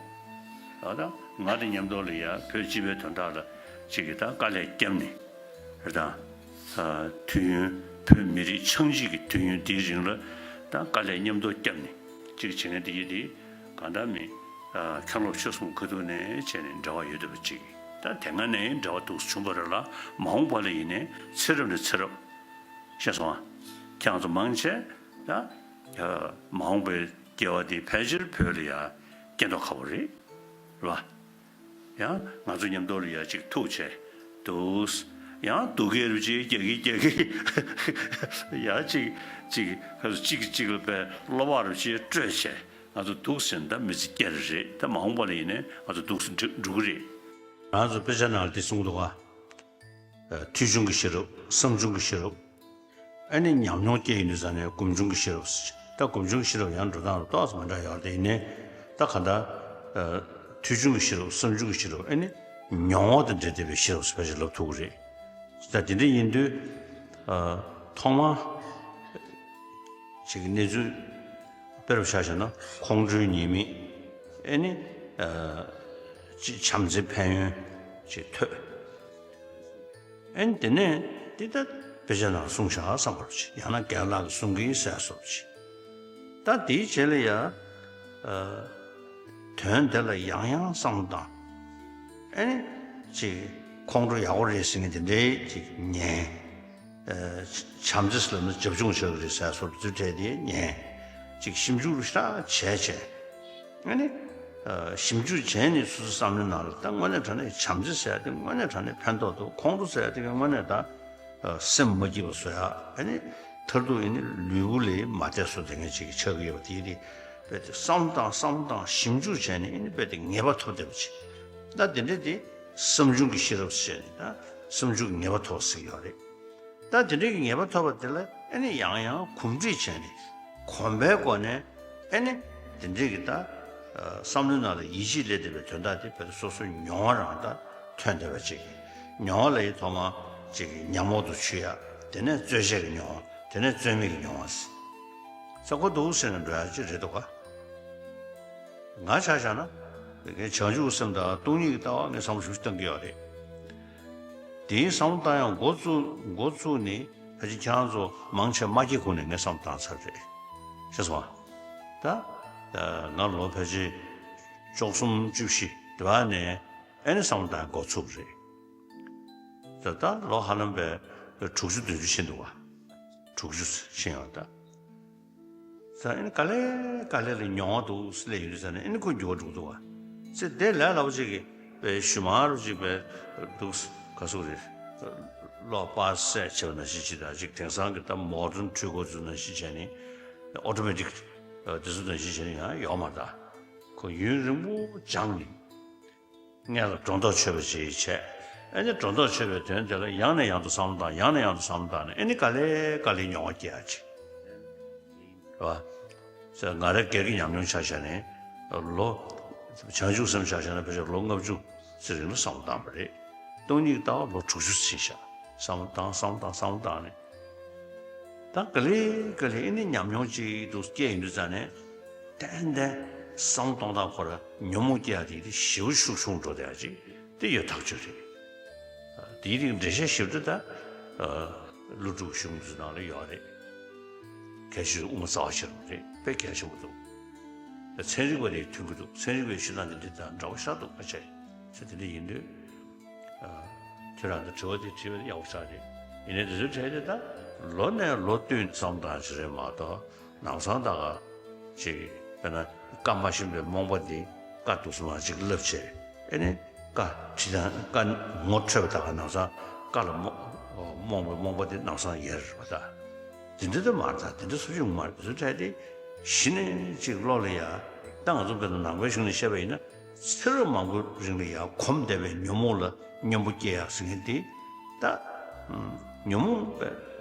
ཨ་ད་ང་དང་མཉམ་དུ་ལ་ཡ་བོད་སྤྱི་པའི་དོན་དག་ལ་ཅིག་གིས་ད་དཀའ་ལས་བརྒྱབ་ནས་རེད་ད། དུས་ཡུན་བོད་མི་རིགས་ཆགས་འཇིག་གི་དུས་ཡུན་འདིའི་རིང་ལ་ད་དཀའ་ལས་མཉམ་དུ་བརྒྱབ་ནས་ཅིག་བྱེད་མཁན་དེ་ཡིན་དེ་གང་ལྟར་མིན་མཁན་སློབ་ཆོས་གསུམ་ཁ་ཐུག་ནས་བྱས་ནས་འབྲེལ་བ་ཡོད་བསྡད་པ་ཅིག་ད་དེ་སྔ་ནས་འབྲེལ་བ་འདུག་བྱུང་བ་རེད་ལ། མ་འོངས་པ་ལ་ཡིན་ནའི་ཚེ་རབས་ནས་ཚེ་རབས། ཤེས་སོང་ཨ། ཁྱེད་རང་ཚོ་མང་ཆེ་ད་མ་འོངས་པའི་སྐྱེ་བ་དེ་ཕལ་ཆེར་བོད་ལ་ཡ་སྐྱེ་མདོག་ཁ་པོ་རེད། རེད་བ། ཡང་ང་ཚོ་མཉམ་དུ་ལ་ཡ་ཅིག་ཐུག་བྱས་འདུག་ཡང་སྡུག་སྐད་རུ་ཅིག་རྒྱག་གི་རྒྱག་གི་ཡང་ཅིག་ཅིག་ཁ་ཚོ་གཅིག་གིས་གཅིག་ལ་བས་བློ་བག་རུ་ཅིག་སྤྲོད་བྱས་ང་ཚོ་འདུག་ཟེར་ན་ད་མི་ཚེ་སྐྱེལ་རེད། ད་མ་འོངས་པ་ལ་ཡིན་ནའི་ང་ཚོ་འདུག་ཟེར་འགྲོ་གི་རེད། ང་ཚོ་དཔེ་ཆ་ནང་ལ་དེ་གསུངས་འདུག་ག་ཐོས་བྱུང་གི་ཤེས་རབ། བསམ་བྱུང་གི་ཤེས་རབ། ཨ་ནི་ཉམས་མྱོང་སྐྱེས་ཡོང་དུས་ཙང་ནས་སྒོམ་བྱུང་གི་ཤེས་རབ། ད་སྒོམ་བྱུང་གི་ཤེས་རབ་ཡང་འགྲོ་སྟངས་ལ་ཏོག་ཙམ་མི་འདྲ་ཡོད་རེད། དེ་ཡིན་ནའི་ད་ག་འདྲ། ཨ། ཐོས་བྱུང་གི་ཤེས་རབ། བསམ་བྱུང་གི་ཤེས་རབ། ཨ་ནི་མྱོང་བ་དང་འབྲེལ་བསྡད་པའི་ཤེས་རབ་ཟེར་བ་ཞིག་ལབ་ཐུབ་ཀྱི་རེད། ད་དེ་འདྲ་ཡིན་དུས། ཨ། ཐོག་མར་ཅིག་གནས་ཚུལ་དཔེར་བཞག་བྱས་ན་ཁོང་ཁྲོའི་ཉེས་དམིགས། ཨ་ནི། ཨ། ཅིག་བྱམས་བརྩེའི་ཕན་ཡོན་ཅིག་ཐོས། ཨ་ནི་དེ་ནས་འདི་ལྟ་དཔེ་ཆ་ནང་གསུངས་བཞག་བསམ་པ་རེད། ཡང་ན་རྒན་ལགས་ཀྱིས་གསུང་གི་ཡིན་ཟེར་བཟོ་འདྲ་ཅིག་ད་དེའི་རྗེས་ལ་ཡ། ཨ། དོན་དེ་ལ་ཡང་ཡང་བསམ་བློ་བཏང་། ཨ་ནི་ཅིག་ཁོང་ཁྲོ་ཡག་པོ་རེད་ཟེར་མཁན་དེ་འདྲའི་ཅིག་ཉན། ཨ། བྱམས་བརྩེ་ཟེར་ན་རྒྱབ་ལྗོངས་ཆགས་ཀྱི་རེད་ཟེར་བཟོ་འདྲ་དེ་ཉན། ཅིག་ཞིབ་འཇུག་ཞེ་དྲག་བྱས་བྱས། ཨ་ནི། ཨ། ཞིབ་འཇུག་བྱས་ནས་སོ་སོའི་བསམ་བློའི་ནང་ལ་ད་དངོས་གནས་དྲང་གནས་བྱམས་བརྩེ་ཟེར་ཡ་དེ་དངོས་གནས་དྲང་གནས་ཕན་ཐོགས་འདུག་ཁོང་ཁྲོ་ཟེར་ཡ་དེ་ག་དངོས་གནས་ད། ཨ། སེམས་མ་སྐྱིད་པ་བཟོ་ཡ། ཨ་ནི་མཐར་ཐུག་ཨ་ནི་ལུས་པོ་ལ་མ་བདེ་བཟོ་འདྲ་མཁན་ཅིག་ཆགས་ཀྱི་ཡོད་པ་དེ་རེད། རྦད་དེ་བསམ་བློ་བཏང་བསམ་བློ་བཏང་ཞིབ་འཇུག་བྱས་ནས་ཨ་ནི་རྦད་དེ་ངེས་པ་ཐོབ་བསྡད་པ་ཅིག་ད་དེ་འདྲ་དེ་བསམ་བྱུང་གི་ཤེས་རབ་ཟེར་ནས་ད་བསམ་བྱུང་གི་ངེས་པ་ཐོབ་ཟེར་གྱི་ཡོད་རེད། ད་དེ་འདྲ་གི་ངེས་པ་ཐོབ་པ་དེ་ལ་ཨ་ནི་ཡང་ཡང་གོམས་འདྲིས་བྱས་ནས་གོམས་པའི་སྒོ་ནས། ཨ་ནི་དེ་འདྲའི་གི་ད། ཨ། བསམ་བློའི་ནང་ལ་ཡིད་ཆེས་སླེབས་བསྡད་པའི་དོན་དག་དེ་བོད་དུ་སོ་སོའི་མྱོང་བ་རང་ད་ཐོན་བསྡད་པ་ཅིག་མྱོང་བ་ལ་ཡི་ཐོག་མ་ཅིག་གི་ཉམས་འོག་ཏུ་ཆུད་ཡ། དེ་ནས་རྩོལ་བཅས་ཀྱི་མྱོང་བ། དེ་ནས་རྩོལ་མེད་ཀྱི་མྱོང་བ་ཟེར། ས་ཁོ་འདུག་ཟེར་ནས་འགྲོ་ཡ་ཅིག་རེད་འདུག་ག་ང་ཆ་བཞག་ན། བྱང་ཆུབ་སེམས་དང་སྟོང་ཉིད་ཀྱི་ལྟ་བ་ངས་བསམ་བློ་ཞིབ་ཞིབ་བཏང་གི་ཡོད་རེད། དེའི་བསམ་བློ་བཏང་ཡང་འགོ་བཙུགས་འགོ་བཙུགས་ནས་ཕལ་ཆེར་ཁྱེད་རང་ཚོ་མང་ཆེ་མ་སྐྱེས་གོང་ནས་ངས་བསམ་བློ་བཏང་ཚར་རེད། ཤེས་སོང་ང་། ད་ང་ལོ་ཕལ་ཆེར་བཅུ་གསུམ་བཅུ་བཞི་དེ་བ་ནས་ཨེ་ནས་བསམ་བློ་བཏང་འགོ་ཚུགས་རེད། ད་ད་ལོ་ཧ་ལམ་པའི་དྲུག་ཅུ་བདུན་ཅུ་ཕྱིན་འདུག་བ། དྲུག་ཅུ་ཕྱིན་ཡོང་ད། ས་ཨེ་ནི་ག་ལེ་ག་ལེ་ལ་མྱོང་བ་འདུག་སླེབས་ཡོང་དུས་ས་ནས་ཨེ་ནི་ཁོ་འགྱུར་བ་འགྲོ་གི་འདུག་བ། ཚེ་འདས་ལས་སླ་པོ་ཅིག་གི་པའི་ཞུ་མ་རུ་ཅིག་པའི་འདུག་ག་སུ་རེད། གློག་པར་སེ་བྱས་པ་ནང་བཞིན་ཅིག་དང་ཅིག་དེང་སང་གི་ད་མོ་ཌན་འཕྲུལ་འཁོར་ཚོ་ནང་བཞིན་བྱས་ནས་ཨོ་ཊོ་མེ་ཊིག་དེ་ཚོ་ནང་བཞིན་བྱས་ནས་ཡང་ཡོག་མ་རེད་ད། ཁོ་ཡུན་རིང་པོ་སྦྱངས་ནས། སྔོན་ལ་སྒྲོ་འདོགས་ཆོད་པ་ཅིག་བྱས། ཨེ་ནི་སྒྲོ་འདོགས་ཆོད་པའི་དོན་དེ་ལ་ཡང་ནས་ཡང་དུ་བསམ་བློ་བཏང་། ཡང་ནས་ཡང་དུ་བསམ་བློ་བཏང་ནས་ཨེ་ནི་ག་ལེ་ག་ལེ་མྱོང་བ་སྐྱེ་ཡ་ཅིག་རེད་བ། ཟེར་ང་རང་སྒེར་གྱི་ཉམས་མྱོང་ཆ་བཞག་ནས་ལོ། བྱང་ཆུབ་སེམས་ཆ་བཞག་ན་ཕལ་ཆེར་ལོ་ལྔ་བཅུ་ཙམ་རིང་ལ་བསམ་བློ་བཏང་བ་རེད། སྟོང་ཉིད་ལྟ་བ་ལོ་དྲུག་ཅུ་ཕྱིན་ཤག་བསམ་བློ་བཏང་བསམ་བློ་བཏང་བསམ་བློ་བཏང་ནས། ད་ག་ལེ་ག་ལེ་ཨེ་ནི་ཉམས་མྱོང་ཅིག་འདུག་སྐྱེས་ཡོང་དུས་ཙ་ནས། ཏན་ཏན་བསམ་བློ་གཏོང་སྟངས་ཁོ་ར་ཉོན་མོངས་སྐྱེ་ཡ་དེ་དེ་ཞེ་པོ་ཤུགས་ཆུང་འགྲོ་བསྡད་ཡ་ཅིག་དེ་ཡོད་ཐག་ཆོད་རེད། དེའི་རིགས་འགྲེལ་བཤད་ཞིབ་ཏུ་ད་ཀླུ་སྒྲུབ་གཞུང་དེ་ཚོ་ནང་ལ་ཡོད་རེད། གལ་ཆེ་ཤོས་དབུ་མ་རྩ་བ་ཤེས་རབ་རེད། དཔེ་གལ་ཆེན་པོ་འདུག་ད་ཚན་རིག་པ་དེ་མཐུན་གྱི་འདུག་ཚན་རིག་པའི་ཤེས་སྟངས་དེ་འདི་དང་འདྲ་བོ་ཤ་སྟག་ཕལ་ཆེར་ཚེ་དེ་འདྲ་ཡིན་དུས། ཨ། ཁྱེད་རང་ཚོ་དྲི་བ་དེ་དྲིས་པ་དེ་ཡག་པོ་ཞེ་དྲག་རེད། ཡིན་ནའི་དེ་ཚོའི་གྲས་དེ་ད་ལོ་ནས་ལོ་བསྟུད་ནས་བསམ་བཏང་ཞིག་རེད་མ་གཏོགས་ནམ་སང་ད་ག་ཅིག་དཔེར་ན་བཀའ་མ་ཤེས་པའི་རྨོངས་པ་དེ་བཀའ་འདུག་སེ་མར་ཅིག་བསླབ་བྱས། ཨེ་ནི་བཀའ་ཁྲིད་དང་བཀའ་ངོ་འཕྲོད་པ་ད་ག་ནམ་སང་བཀའ་ལ་རྨོངས་རྨོངས་པའི་རྨོངས་པ་དེ་ནམ་སང་ཡལ་རེད་པ་ད། དེ་འདྲ་དེ་མ་རེད་ད། དེ་འདྲ་སུ་ཞིག་མ་རེད། དེ་ཚོའི་གྲས་དེ་གཞི་ནས་ཅིག་བློ་ལ་ཡ། ད་ང་ཚོ་དཔེར་ན་ནང་པའི་གཞུང་ནས་བཤད་པ་ཡིན་ན། ཚེ་རབས་མང་པོའི་རིང་ལ་ཡང་གོམས་བསྡད་པའི་ཉོན་མོངས་ལ་གཉེན་པོ་སྐྱེ་ཡག་ཟེར་མཁན་དེ། ད་ཉོན་མོངས་པའི་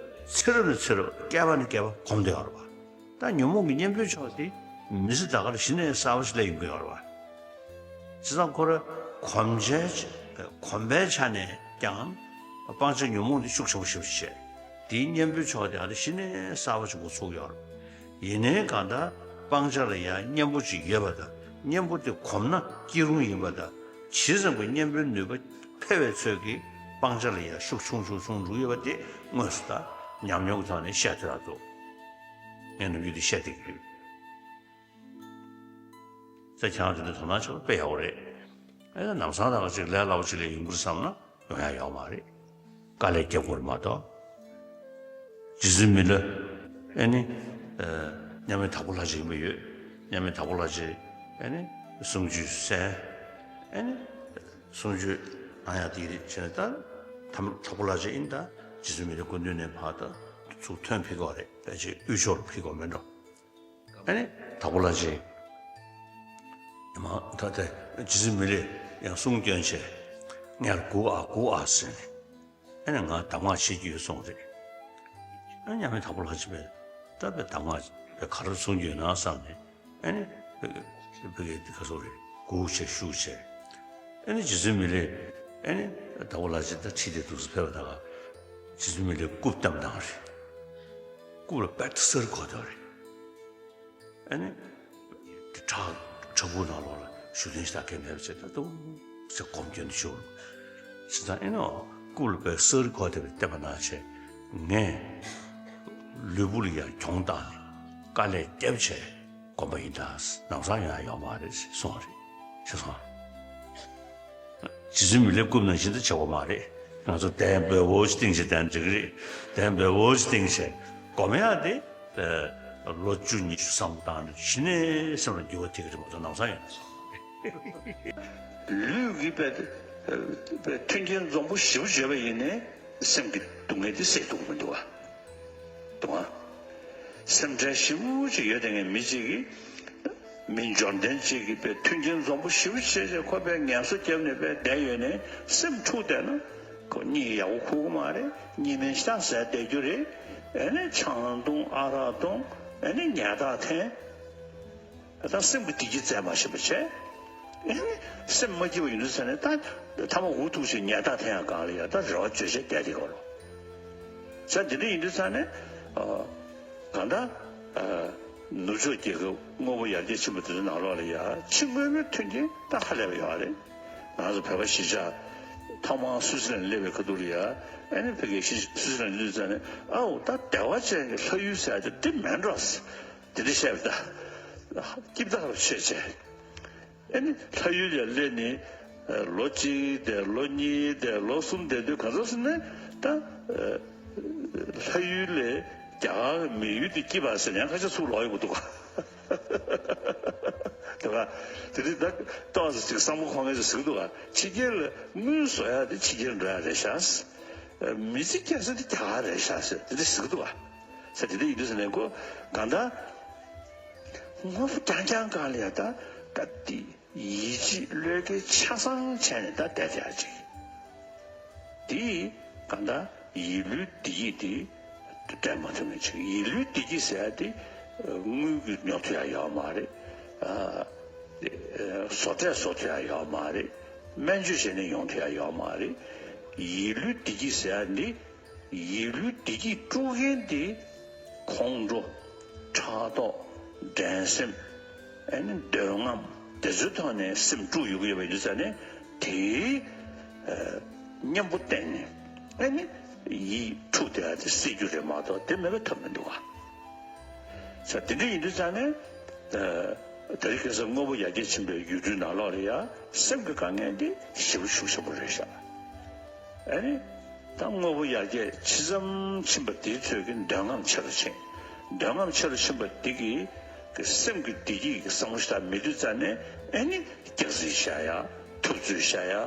ཚེ་རབས་ནས་ཚེ་རབས་བསྐལ་པ་ནས་བསྐལ་པ་གོམས་བསྡད་ཡོད་རེད་པ། ད་ཉོན་མོངས་ཀྱི་གཉེན་པོའི་ཕྱོགས་དེ་མི་ཚེ་ད་ག་རང་གཞི་ནས་གསར་པ་ཞིག་སླེབས་ཡོང་གི་ཡོད་རེད་པ། བྱས་ཙང་ཁོ་རང་གོམས་བྱའི་གོམས་པའི་ཆ་ནས་ཀྱང་སྤང་བྱ་ཉོན་མོངས་དེ་ཤུགས་ཆེན་པོ་ཞེ་པོ་ཅིག་བྱས། དེའི་གཉེན་པོའི་ཕྱོགས་དེ་ཨ་ནི་གཞི་ནས་གསར་པ་ཞིག་འགོ་ཚུགས་ཡོད་རེད། ཡིན་ནའི་གང་ལྟར་སྤང་བྱ་ལ་ཡང་གཉེན་པོ་ཅིག་ཡོད་པ་དང་། གཉེན་པོ་དེ་གོམས་ན་སྐྱིད་རུང་ཡིན་པ་དང་། ཇི་ཙམ་གྱི་གཉེན་པོའི་ནུས་པ་འཕེལ་བའི་ཚོད་ཀྱིས་སྤང་བྱ་ལ་ཡང་ཤུགས་ཆུང་ཆུང་ཆུང་འགྲོ་གི་ཡོད་པ་དེ་དངོས་སུ་ད་ཉམས་མྱོང་གི་ཐོག་ནས་བཤད་ཐུབ་ཡག་འདུག་ངས་ནམ་རྒྱུན་དེ་བཤད་བསྡད་ཀྱི་ཡོད། ས་ཁྱེད་རང་དེ་འདྲ་དོ་སྣང་ཆེན་པོ་དཔེ་ཡག་པོ་རེད། ཨེ་ན་ནམ་སང་ད་ག་ཅིག་ལས་སླ་པོ་ཅིག་ལས་ཡོང་གི་རེད་བསམ་ན་ཡོང་ཡག་ཡོད་མ་རེད། དཀའ་ལས་རྒྱབ་དགོས་རེད་མ་གཏོགས། རྗེ་བཙུན་མི་ལ། ཨེ་ནི། ཨ། མཉམ་མེད་དྭགས་པོ་ལྷ་རྗེ་ཡིན་པ་ཡོད། མཉམ་མེད་དྭགས་པོ་ལྷ་རྗེ། ཨེ་ནི། གསུང་ཆོས་གསན། ཨེ་ནི། གསུང་ཆོས་གནང་ཡག་དེ་རེད་བྱས་ནས་ད། དྭགས་པོ་ལྷ་རྗེ་ཡིན་ད། རྗེ་བཙུན་མི་ལའི་སྐུ་མདུན་ནས་ཕར་ད་ཚུར་ཐོན་ཕེབས་ཀྱི་ཡོད་རེད། ཕལ་ཆེར་དབུས་ཕྱོགས་ལ་ཕེབས་ཀྱི་ཡོད་མེད་འགྲོ། ཨ་ནི་དྭགས་པོ་ལྷ་རྗེ། མ་ད་ལྟ་རྗེ་བཙུན་མི་ལས་ཡང་གསུང་བསྐྱོན་བྱས། ངས་སྒུག་ཨ་སྒུག་ཨ་ཟེར་ནས། ཨ་ནི་ང་གདམས་ངག་བྱེད་ཀྱི་ཡོད་གསུངས་རེད། ཨ་ནི་མཉམ་མེད་དྭགས་པོ་ལྷ་རྗེ་པས་ད་པའི་གདམས་ངག་ ག་རེ་གསུང་རྒྱུ་ཡོད་ན་བསམ་ནས། ཨ་ནི་ཕ་གི་ཕ་གི་དེ་ག་སོག་རེད། སྒུག་བྱས་བཞུགས་བྱས། ཨ་ནི་རྗེ་བཙུན་མི་ལས། ཨ་ནི་ཟླ་བོ་ལ་ཅིག་ད་ཁྲིད་དེ་འདུག་སེ་ཕེབས་པ་ད་ག། རྗེ་བཙུན་མི་ལས་རྐུབ་བཏེགས་བཏང་རེད། རྐུབ་ལ་རྦད་དེ་གསེར་གོས་བཏགས་རེད། ཨ་ནི། བྲག་བྲག་ཕུག་ནང་ལོགས་ལ་བཞུགས་གདན་ཞིག་ད་གས་མེད་པ་བྱས་ད་འདུག་སེ་སྒོམ་སྐྱོན་དུ་བཅུག་ཟེར་ཙང་ཨེ་ནོ། རྐུབ་ལ་དཔེ་གསེར་གོས་དེ་བསྟན་པ་ན་བྱས། ངས་ལུས་པོ་ལ་ཡང་གྱོང་བཏང་ནས་དཀའ་ལས་བརྒྱབ་བྱས་སྒོམ་པ་ཡིན་ད། ལམ་སང་ཡོང་ཡ་ཡོད་མ་རེད་གསུངས་པ་རེད། ཤེས་སོང་། རྗེ་བཙུན་མི་ལས་རྐུབ་ནང་བཞིན་དུ་བྱེད་དགོས་མ་རེད། ང་ཚོ་གདན་འབེལ་པོ་ཞིག་བཏིང་བྱས་གདན་འགྲིག་གི་རེད། གདན་འབེལ་པོ་ཞིག་བཏིང་བྱས་སྒོམ་ཡག་དེ། ལོ་བཅུ་ཉི་ཤུ་བསམ་བློ་བཏང་ནས་གཞི་ནས་སེམས་ལ་འགྱུར་བ་ཐེབས་ཀྱི་རེད་མ་གཏོགས་ལམ་སང་ཡོང་། ལུས་ཀྱི་པའི་པའི་མཐུན་རྐྱེན་འཛོམས་པོ་ཞེ་པོ་བྱས་པ་ཡིན་ནའི་སེམས་ཀྱི་སྡུག་བསྔལ་དེ་སེལ་ཐུབ་ཀྱི་མི་འདུག་བ། འདུག་བ། སེམས་ཁྲལ་ཞེ་པོ་ཅིག་ཡོད་དེ་ངས་མི་གཅིག་གིས། མི་འབྱོར་ལྡན་གཅིག་གིས་པའི་མཐུན་རྐྱེན་འཛོམས་པོ་ཞེ་པོ་བྱས་བྱས་ཁོ་པའི་ངལ་གསོ་བརྒྱབ་ནས་པའི་བསྡད་ཡོད་ནས་སེམས་འཁྲུག་བསྡད་ན། ཁོ་གཉིད་ཡག་པོ་ཁུག་གི་མ་རེད། གཉིད་སྨན་ཤ་ཟས་བསྡད་རྒྱུ་རེད། ཨེ་ནས་ཆང་འཐུང་ཨ་རག་འཐུང་ཨེ་ནས་ཉལ་ཐག་འཐེན། ད་སེམས་ཀྱི་བདེ་སྐྱིད་བཙལ་མ་ཤེས་པ་བྱས། ཨེ་ནས་སེམས་མ་སྐྱིད་པ་ཡིན་དུས་ཙ་ནས་ད་ཐ་མ་འུ་ཐུག་བྱས་ཉལ་ཐག་འཐེན་ཡག་སྒང་ལ་ཡ་ད་རེ་བ་བཅོལ་བྱས་བསྡད་དེ་གོ་ལོ། ས་འདི་འདྲ་ཡིན་དུས་ཙང་ནས། གང་ལྟར། ནུབ་ཕྱོགས་རྒྱལ་ཁབ་དངོས་པོ་ཡར་རྒྱས་ཕྱིན་པ་དེ་ཚོའི་ནང་ལོགས་ལ་ཡ་ཕྱི་དངོས་པོའི་མཐུན་རྐྱེན་ད་ཧ་ལས་པ་ཡོད་རེད། ང་ཚོ་བོད་པ་གཞིས་ཆགས་ཐོག་མར་སུད་སི་ལན་སླེབས་པའི་ཁ་ཐུག་ལ་ཡ་ཨ་ནི་ཕ་གིའི་གཞིས་སུད་སི་ལན་སླེབས་ཙང་ནས་ཨའོ་ད་བདེ་བ་ཅན་གྱི་ལྷ་ཡུལ་ཟེར་ཡ་དེ་འདི་མིན་འགྲོ། དེ་འདྲ་བཤད་པ་ད། སྐྱིད་ཐག་ཆོད་བྱས། ཨེ་ནི་ལྷ་ཡུལ་ལ་སླེབས་ནས་ལོ་གཅིག་དེ་ལོ་གཉིས་དེ་ལོ་གསུམ་དེ་དུས་ག་ཚོད་ཟེར་ནས་ད་ལྷ་ཡུལ་ལས་རྒྱ་གར་མི་ཡུལ་དེ་སྐྱིད་པ་ཟེར་ནས་ཁ་ཤས་ཚུར་ལོག་ཡོང་གི་འདུག་ག། དེ་ག་དེ་དུས་ད་ཏོག་ཙམ་ཅིག་བསམ་བློ་འཁོར་མཁན་ཚོས་ཟེར་གི་འདུག་ག། ཕྱི་རྒྱལ་ལ་དངུལ་བཟོ་ཡ་དེ་ཕྱི་རྒྱལ་འགྲོ་ཡ་རེད་ཤག། མི་ཚེ་སྐྱེལ་ས་དེ་རྒྱ་གར་རེད་ཤག་ཟེར་དེ་འདྲ་ཟེར་གི་འདུག་ག། ས་དེ་འདྲ་ཡིན་དུས་ཟེར་ནས་ཁོ་གང་ལྟར་དངོས་པོ་རྐྱང་རྐྱང་སྒང་ལ་ཡ་ད་ད་དེ། ཡིད་ཆེས་བློས་འགེལ་ཆ་ཚང་བྱས་ནས་ད་བསྡད་ཡག་ཅིག། དེ་གང་ལྟར་ཡིད་ལུས་བདེ་སྐྱིད་དེ་འདྲ་མ་ཐུབ་མཁན་ཅིག། ཡིད་ལུས་བདེ་སྐྱིད་ཟེར་ཡ་དེ་དངུལ་གྱིས་ཉོ་ཐུབ་ཡག་ཡོད་མ་རེད། ཨ། བཟོ་གྲྭས་བཟོ་ཐུབ་ཡག་ཡོད་མ་རེད། སྨན་བཅོས་བྱས་ནས་ཡོང་ཐུབ་ཡག་ཡོད་མ་རེད། ཡིད་ལུས་བདེ་སྐྱིད་ཟེར་ཡ་འདི། ཡིད་ལུས་བདེ་སྐྱིད་དཀྲུག་མཁན་དེ་ཁོང་ཁྲོ། ཕྲག་དོག་འགྲན་སེམས། ཨ་ནི་འདོད་རྔམ་དེ་ཚོའི་ཐོག་ནས་སེམས་དཀྲུག་ཡོང་གི་ཡོད་པ་ཡིན་དུས་ཙང་ནས་དེའི་གཉེན་པོ་བསྟེན་ནས་ཨ་ནི་ཡིད་འཁྲུག་དེ་ཨ་དེ་སེལ་རྒྱུ་རེད་མ་གཏོགས་དེ་མེད་པ་ཐབས་མི་འདུག་ག། ས་དེ་འདྲ་ཡིན་དུས་ཙང་ནས་ད་རེས་ཁ་སང་དངོས་པོ་ཡར་རྒྱས་ཕྱིན་པའི་ཡུལ་གྲུའི་ནང་ལོགས་ལ་ཡང་སེམས་ཀྱི་དཀའ་ངལ་འདི་ཞེ་པོ་ཤུགས་ཆེན་པོ་རེད་ཤག། ཨ་ནི། ད་དངོས་པོ་ཡར་རྒྱས་ཇི་ཙམ་ཕྱིན་པ་དེའི་ཚོད་ཀྱིས་འདོད་རྔམ་ཆེ་རུ་ཕྱིན། འདོད་རྔམ་ཆེ་རུ་ཕྱིན་པ་དེ་གིས་ཀྱི་སེམས་ཀྱི་བདེ་སྐྱིད་ཀྱི་བསམ་བློ་ཞིག་ད་མེད་དུས་ཙང་ནས་ཨ་ནི་སྐྱག་རྫུན་བཤད་ཡ། ཐུབ་ཚོད་བཤད་ཡ།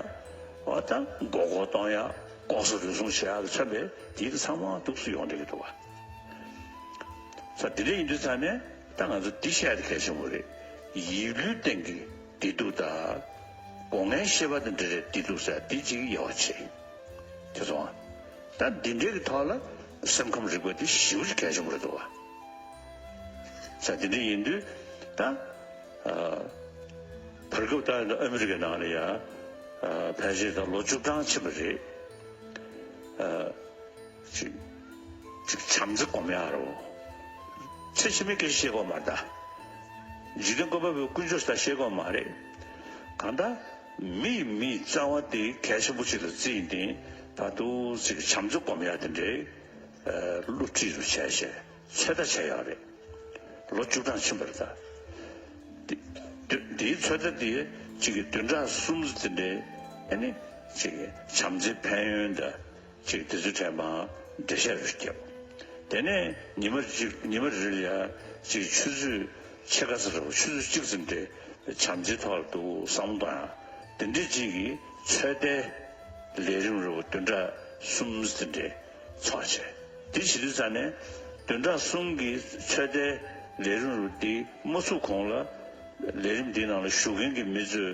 འོ་ད་མགོ་སྐོར་གཏོང་ཡ། ལྐོག་ཟ་རུལ་སུངས་བྱེད་ཡ་གི་མཚོན་པའི་དེ་ཚང་མ་འདུག་སེ་ཡོང་བསྡད་ཀྱི་འདུག་བ། ས་དེ་འདྲ་ཡིན་དུས་ཙང་ནས་ད་ང་ཚོ་འདི་བཤད་ཡ་དེ་གལ་ཆེན་པོ་རེད། ཡིད་ལུས་སྟེང་གི་བདེ་སྡུག་དང་། སྒོ་ལྔའི་ཤེས་པ་དང་འབྲེལ་བའི་བདེ་སྡུག་ཟེར་དེ་གཅིག་དབྱེ་བ་ཕྱེ། དེ་སོང་ད་འདི་འདྲའི་གི་ཐོག་ལ་སེམས་ཁམས་རིག་པ་འདི་ཞེ་པོ་ཅིག་གལ་ཆེན་པོ་རེད་འདུག་བ། ས་དེ་འདྲ་ཡིན་དུས་ད་བར་སྐབས་ད་ཨ་མི་རི་ཀའི་ནང་ལ་ཡ་ཕལ་ཆེར་ད་ལོ་བཅུ་གྲངས་ཕྱིན་པ་རེད། ཅིག་ཅིག་བྱམས་བརྩེ་སྒོམ་ཡག་རོ། ཚེ་ཕྱི་མའི་སྐད་ཆ་བཤད་ཀྱི་ཡོད་མ་རེད་ད། འཇིག་རྟེན་བཀོད་པ་པོའི་དཀོན་མཆོག་ད་བཤད་ཀྱི་ཡོད་མ་རེད། གང་ལྟར་མི་ཡི་མི་ཡི་རྩ་བ་དེ་གལ་ཆེན་པོ་ཅིག་ལ་བརྩིས་ཡིན་ཏེ་ད་དུང་ཅིག་བྱམས་བརྩེ་སྒོམ་ཡག་དེ་འདྲའི་བསླུ་བྲིད་རུ་བྱས་བྱས་ཚོད་ལྟ་བྱས་ཡོད་རེད། ལོ་བཅུ་གྲངས་ཕྱིན་པ་རེད་ད། དེ་དེ་དེའི་ཚོད་ལྟ་དེ་ཅིག་གི་བདུན་ཕྲག་གསུམ་དེ་འདྲའི་ཨ་ནི་ཅིག་བྱམས་བརྩེའི་ཕན་ཡོན་དང་། ཅིག་དེ་ཚོའི་གྲས་མར་འགྲེལ་བཤད་རེ་བརྒྱབ། དེ་ནས་ཉི་མ་གཅིག་ཉི་མ་རེ་རེ་ལ་ཅིག་ཆུ་ཚོད་ཕྱེད་ཀ་ཙམ་རེ་བ་ཆུ་ཚོད་གཅིག་ཙམ་རེ་བྱམས་བརྩེའི་ཐོག་ལ་འདུག་བསམ་བློ་གཏོང་ཡ། དེ་འདྲའི་ཅིག་གི་ཚོད་ལྟའི་ལས་རིམ་རེ་བ་བདུན་ཕྲག་གསུམ་ཙམ་རེ་ཚོགས་བྱས། དེ་བྱེད་དུས་ཙང་ནས་བདུན་ཕྲག་གསུམ་གྱི་ཚོད་ལྟའི་ལས་རིམ་རེ་བ་འདི་མ་ཚུགས་གོང་ལ་ལས་རིམ་འདིའི་ནང་ལ་ཞུགས་མཁན་གྱི་མི་ཚོས་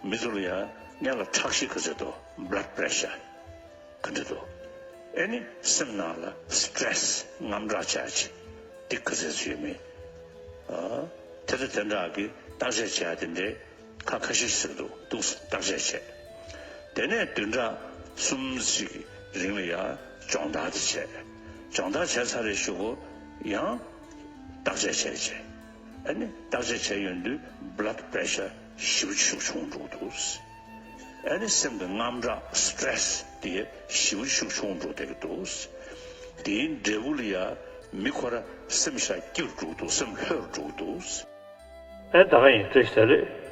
མི་ཚོ་ལ་ཡང་སྔོན་ལ་ཁྲག་ཤེད་ག་ཚོད་འདུག blood pressure ག་འདྲ་འདུག་ཨེ་ནི་སེམས་ནང་ལ་སི་ཊེ་རེ་སི་དངངས་སྐྲག་ཆགས་ཅིག་འདི་ག་ཚོད་ཚོད་ཡོད་མེད་ ཨ། དེ་དང་དེ་འདྲ་གི་བརྟག་དཔྱད་བྱས་དེ་འདྲའི་ཁ་ཁ་ཤས་ཤིག་འདུག་འདུག་བརྟག་དཔྱད་བྱས། དེ་ནས་བདུན་ཕྲག་གསུམ་ཞིག་གི་རིང་ལ་ཡ་སྦྱོང་བརྡར་དེ་བྱས། སྦྱོང་བརྡར་བྱས་ཚར་རེ་གཞུག་གུ་ཡང་བརྟག་དཔྱད་བྱས་བྱས། ཨ་ནི་བརྟག་དཔྱད་བྱས་ཡོང་དུས་blood pressure ཞེ་པོ་ཅིག་ཆུང་འགྲོ་གི་འདུག་ཨ་ནི་སེམས་ཀྱི་དངངས་སྐྲག་stress དེ་ཞེ་པོ་ཅིག་ཆུང་འགྲོ་བསྡད་ཀྱི་འདུག་དེའི་འབྲས་བུ་ལ་ཡ་མི་ཁོ་ར་སེམས་ཤ་སྐྱིད་རུ་འགྲོ་གི་འདུག་སེམས་ལྷོད་རུ་འགྲོ་གི་འདུག་ཨེ་ད་ག་ཡིན། བཀྲ་ཤིས་བདེ་ལེགས།